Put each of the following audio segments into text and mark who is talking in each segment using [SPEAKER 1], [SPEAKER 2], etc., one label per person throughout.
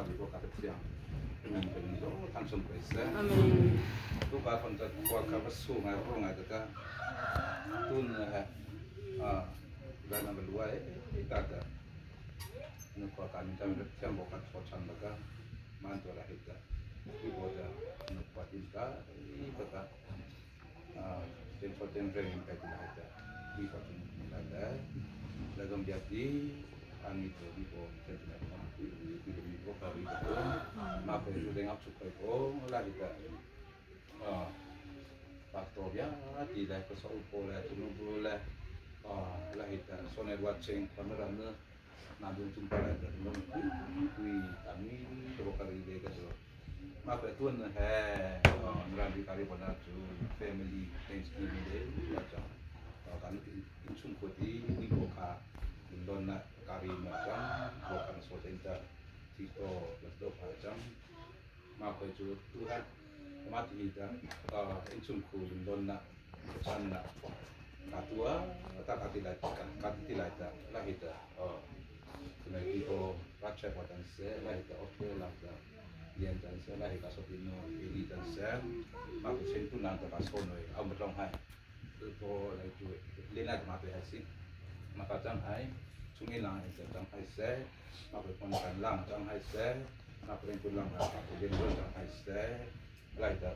[SPEAKER 1] Ka ka thiang min pe ni zo thang som ko se tu ka phon ta kwa ka ba su ngai ro ngai ta tun ha a la na ba luai ta ta nu kwa ka min ta mi thiang bo ka tho chan ba ka man to la hita i bo ta nu kwa tin ta i ta ta a ten tho ten reng in kai ti la hita i kwa chun ni la la la dom bia ti ani to bi bo ten tu na ko pi pi mi bo ka ri ko ma ko ju deng ap chu ko ko la hita a pastor bia ti la ko so po la tu nu bu la a la hita so ne wa cheng pa na ran na dun chung pa la ta no pi pi ta mi to ka ri de ka so ma ko tun he ran bi ka ri bo na chu family thanksgiving day ya cha kan in chung ko ti ni ko kha in lon na kari na chang bo kan so chen ta ti to la do pha chang ma ko chu tu ha ma ti ta in chung khu in lon na chan na ka tua ta ka ti lai ka ti lai ta la hi ta na ti ko ra che pa tan se la hi ta okay la ta lian tan se la hi ka so ti no ili tan se ma ko chen tu na ta ka so noi au ma long hai po lai chu le na ma te hai si ma ka chang hai chung in lang se chang hai se ma ko pon kan lang chang hai se ma ko len lang ka ko len chang hai se lai ta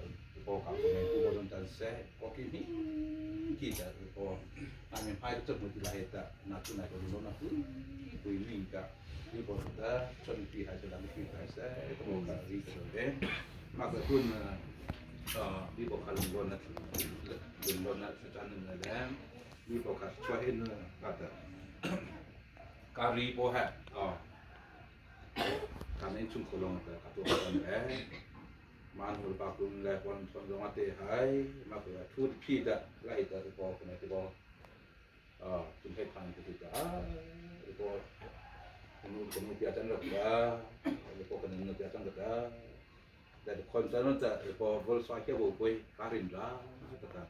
[SPEAKER 1] po ka ko len ku bo tan se ko ki ni ki ta po na men pai chu mu ti lai ta na chu na ko lo na ku ku ni ka ni bo ta chon pi hai se lang pi hai se ko ka ri ka de ma ko tun bi bo ka lo na lo na chan na le bi bo ka chwa hin ka ta ka ri bo ha a ka nei chung ko long ta ka to ka ne man hul pa kun le pon thon long ate hai ma ko thu phi da lai ta ko ko ne ti bo a chung he phan ti ta ko nu ko nu pia chan ro ka ko ka nu pia chan ka da kon chan ta ko vol sa ke bo koi ka rin ra ta ta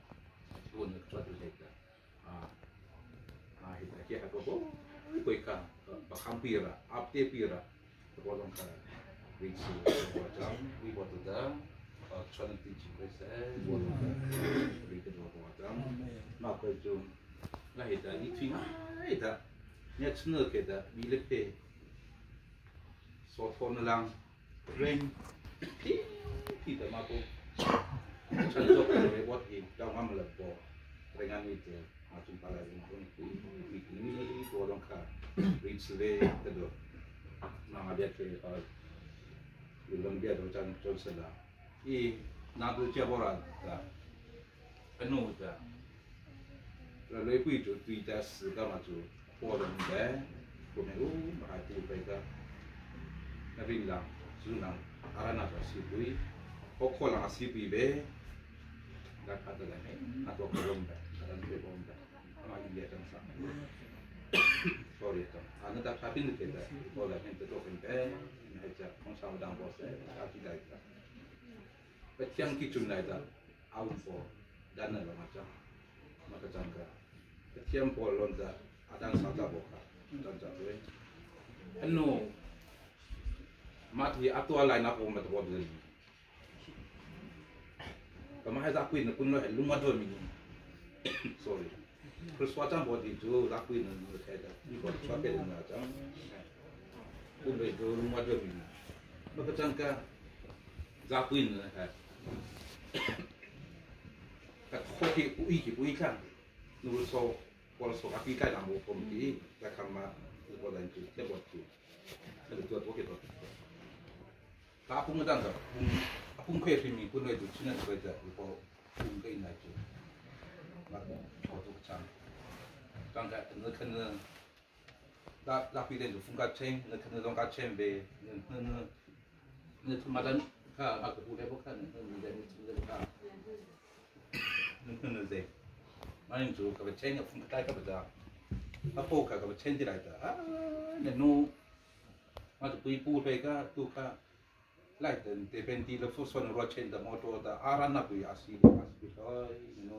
[SPEAKER 1] bun chwa tu he ta a a hi ta ke ha ko bo koi ka ba kham pi ra ap te pi ra ko long ka ri chi ko chang wi bo tu da chon ti chi ko se bo long ka ri ke do ko chang ma ko chu la hi ta i thi ai ta nya chnu ke da mi le pe so thon lang ren pi pi ta ma ko chan zo ko re bo ti da ngam la bo re ngan ni te ma chung pa la ri ko ni pi pi ni ko long ka ri chi ve ta do ma nga bia ke a lu long bia do chan chon se la i na du che bo ra ta anu ta la le pui chu tui ta si ka ma chu po ro ni de ko me u ma ha tu pe ka na rin lang zu nang ara na ta si pui ko ko lang si pui be da ka ta la me na to ko rom be ka pe bom be ma i le tang sa sorry ta ana ta ka pin ke ta ko la hen te to ken pe na cha kong sa dang bo se ka ti dai ta Pathian ki chun lai da aun po dan na lo ma cha ma ka chang ka Pathian po lon da adan sa ta bo ka dan cha we anu ma thi atua lai na ko ma to bo de ka ma hai za kuin na kun lo he lung ma do mi sorry 可是刷张波的就za kuin na no the da ni bo chwa pe na chang kun lo do lung ma do mi ma ka chang ka za kuin na ha ka kho ki u i ki bu i kang nu so ko so ka pi kai lang bo kom ki da kham ma bo dan chu te bo chu te bo to ke to ta pung dang ka pung pung khe ri mi kun lo chu na chu da bo pung ke na chu ma ko to chang chang ka ne khan ne da da pi den chu phung ka chen ne khan ne dong ka chen be ne ne ne thu ma dan ka ma ko bu le bo khan ne ne ne ne ka ne ne ze ma yin chu ka ba chen ka phung ka ka ba da a po ka ka ba chen di lai da a ne nu ma chu pui pu pe ka tu ka lai den te pen ti lo fu son ro chen da mo to da ara na pui a si a si hoi no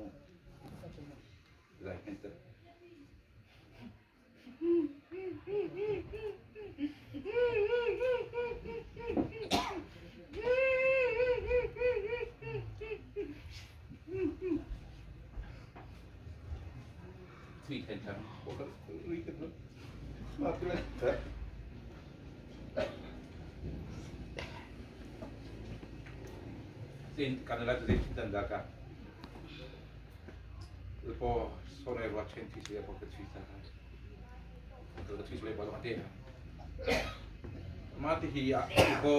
[SPEAKER 1] lai hen te Kan la te chin dan ka. Po so ne ro chen thi se po ka chi sa. Ka chi le bo ma te. Ma ti hi a ko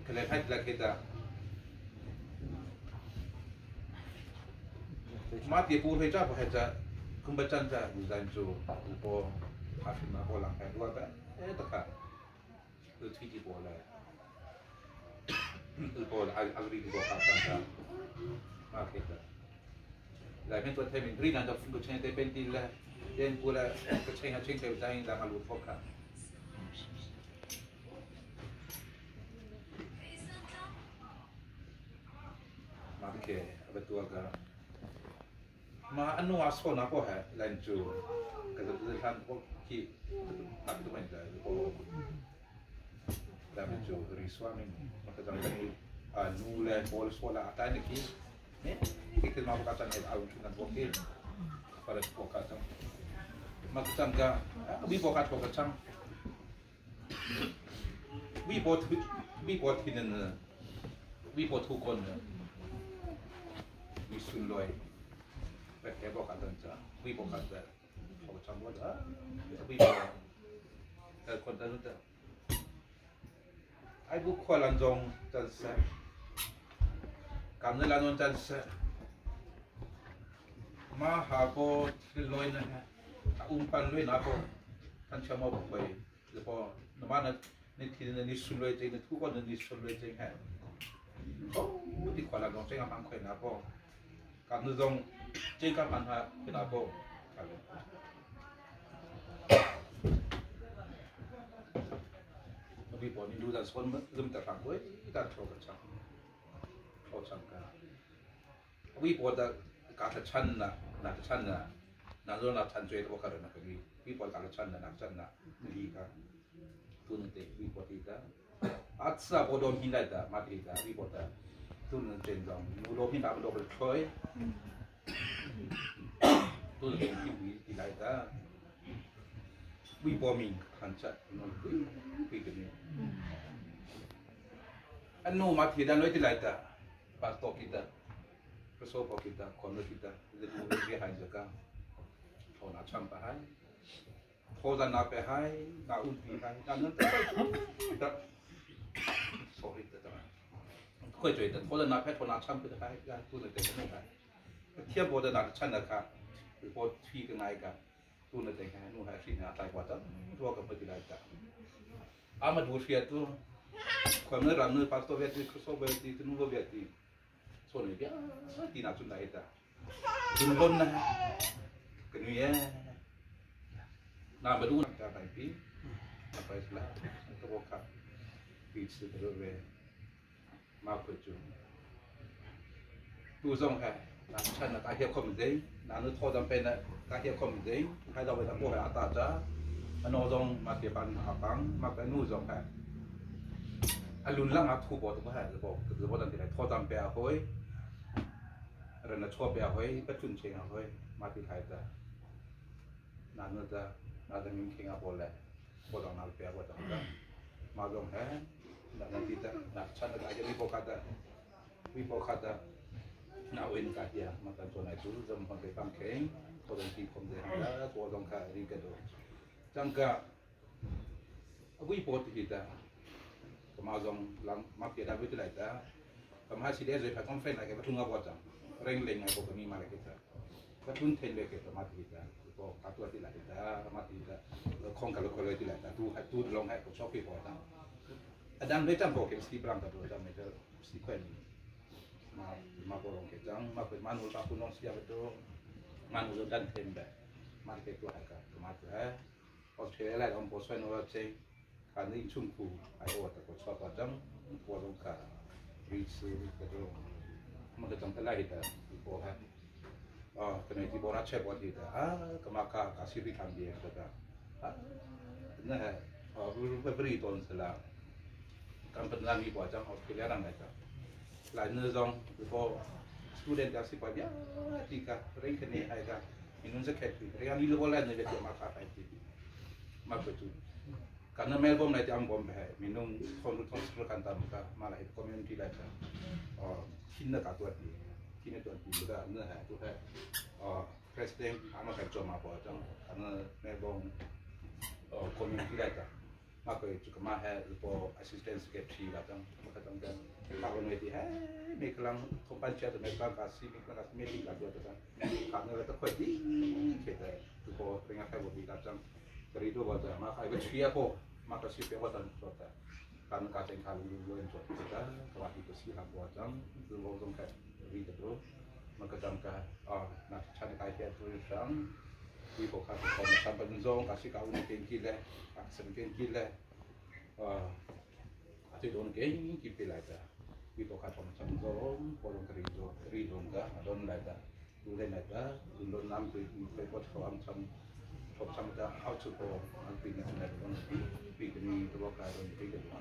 [SPEAKER 1] ka le phai la ke ta. Ma ti pu he cha po he cha kum ba chan cha bu zan chu po a phin ma po lang hai ruwa ba e ta kha. Tu thi ti po la. Tu po la agri ti po kha ta. Ma ke ta. Lai men to the min ri nan to ko chen te pen ti la den pu la ko chen ha chen te dai la ma lu pho kha. Ma ke abatua ka ma anu a so na ko ha lan chu ka tu han ko ki tak tu men da ko la men chu ri swa min ma ka jang ni a nu le pol so la ata ni ki ne ki ke ma ka chan he au chu nan ko ki para ko ka chang ma ka chang ka bi bo ka ko ka chang 微博推微博推的呢，微博图过呢，你顺来，被黑博看到这，微博看这，我唱过的，微博，看到的，哎不快啷种真是，感觉啷种真是，มาหาโปลอยนะฮะอุ้มปันด้วยนะโปท่านชาวมอบอกไปแล้วพอนมานะนี่ทีนี้นี่สุดเลยจริงทุกคนนี่สุดเลยจริงฮะโอ้ที่ขวาลังจริงอ่ะมันเคยนะพ่อการนึกงจริงกับปัญหาเป็นนะพ่อครับพี่ปอนี่ดูแต่ส่วนลืมแต่ฟังไว้แต่โทรกันชังโทรชังกันวิปอแต่การชันนะนักชันนะนั่นเรานักชันช่วยตัวกันนะคือวิปอการชันนะนักชันนะดีกันตุนเตวิปติตาอัศบดหินได้ตามาติตาวิปตาตุนเจนจงมูโดหินตาบดเป็นช่วยตุนเจนที่วิติไลตาวิปมิงขันจัดนนวิวิกันนี่อันนู้มาติดานไว้ที่ไลตาปาสโตกิตาประสบกิตาคอนกิตาเรื่องเรื่องหายจากกันโทนาชัมปะให้โทษนาไปให้นาอุ่นปีให้นานั้นแต่ sorry แต่ค่อยๆแต่โทษนาไปโทนาชัมไปให้การตู้นั่นแต่ไม่ได้เทียบโบนาชันนะครับหรือโบทีกันไงกันตู้นั่นแต่แค่นู่นให้สิ่งอะไรกว่าจ้ะตัวกับไม่ได้จ้ะอามาดูเสียตัวความเนื้อรำเนื้อปาสโตเวทีคริสโตเวทีที่นู่นเวทีส่วนนี้เบี้ยตีน่าจุนไหนจ้ะจุนล้นนะกันนี่นามาดูจะไปปีไปแล้วตัวกับปี次的เวมาคุยจูดูส่งให้นาฉันนะการเที่ยวคอมเดย์นานุทอจำเป็นนะการเที่ยวคอมเดย์ให้เราไปทำโมหะตาจ้าอันนองมาเที่ยวปันอาปังมาไปนู่นส่งให้อรุณล่างอับทูบอตัวให้หรือบอกหรือว่าตอนที่ไหนทอจำเป็นอะเฮ้ยเรนชอบเป็นอะเฮ้ยประชุนเชียงอะเฮ้ยมาที่ไทยจ้านานุจ้านาจะมีเข่งอะบอลแหละบอลนาเปียบอลต่างๆมาลงแฮนานาทีจ้านาฉันอาจจะวิโปกัดวิโปกัดนาเวนกัดยามาตันตัวไหนจูจำคนไปฟังเข่งตัวตรงที่ผมเดินแล้วตัวตรงขารีกันดูจังกะวิโปติจ้ามาลงหลังมาเปียดาวิทย์ไหลจ้าทำให้ชีเดสเลยผัดต้องเฟ้นอะไรกันทุ่งกระบอกจังเร่งเร่งไงพวกนี้มาเลยกันจ้าก็ทุ่นเทนเลยกันมาทีจ้าก็กัดตัวที่ไหลจ้ามาทีจ้าแล้วคงกับคนเลยที่ไหลจ้าตู้ให้ตู้ลงให้ผมชอบพี่พอจ้าอาจารย์ไม่จำบอกเก็บสีบรังกับตัวจำไม่เจอสีแควนมามาบอกลงเก็บจังมาเป็นมานูตาคุณน้องเสียไปตัวมานูดันเทนแบบมาเก็บตัวให้กันมาตัวให้ออสเตรเลียแล้วผมช่วยน้องเจการนี้ชุ่มคูไอโอแต่ก็ชอบจังปวดลงขารีซูกระโดดมันก็จังทะเลแต่ปวดฮะอ๋อแต่ในที่โบราณเชฟว่าที่แต่อ่ะก็มาค่ะกาซิริทำดีแต่อ่ะนั่นแหละอ๋อรู้ไปบริโตนสละการเป็นร่างมีปวดจังออสเตรเลียร่างไหนจ้ะหลายเนื้อจงพอสตูเดนต์จากสิบกว่าที่ค่ะเร่งขึ้นนี่ไอ้ค่ะมีนุ่นจะแค่ที่เรียนนี่รู้ว่าแล้วเนี่ยจะมาค่ะไปที่มาประชุม Kan Melbourne lai ti am bom he minung thon ru thon sru kan tam ka ma lai community lai ta thin na ka tuat ni thin na tuat ni da na ha tu he president ama kan choma po chang kan Melbourne community lai ta ma ko chu ka ma he po assistant secretary la chang ma ka chang ka ka ko noi ti he me klang thong pan chia to me klang ka si me klang ka me ti ka tuat ta ka na ta khoi ti ke ta tu po ringa khai bo bi la chang กรีตัวว่าจะมาใครก็เชียร์พมาก็ชีเปียวตันตัวแต่การการแต่งคาลูเวนตัวแต่กว่าที่ตัวสีหลักว่าจังคือเราต้องแค่รีตัวมันก็จำกันอ่านักชาติกายเทียตัวสังวิปกาของสัมปันซงกสิกาอุนเก่งกินเลยอักษรเก่งกินเลยที่โดนเก่งกินไปหลายแต่วิปกาของสัมปันซงพอลงกรีตัวรีลงก็โดนหลายแต่ดูได้หลายแต่โดนน้ำไปไปปวดเขาอันทำ ทำจะเอาชุดโปอันปีนี้ในตอนปีนี้ตัวกายตอนปีนี้ตัว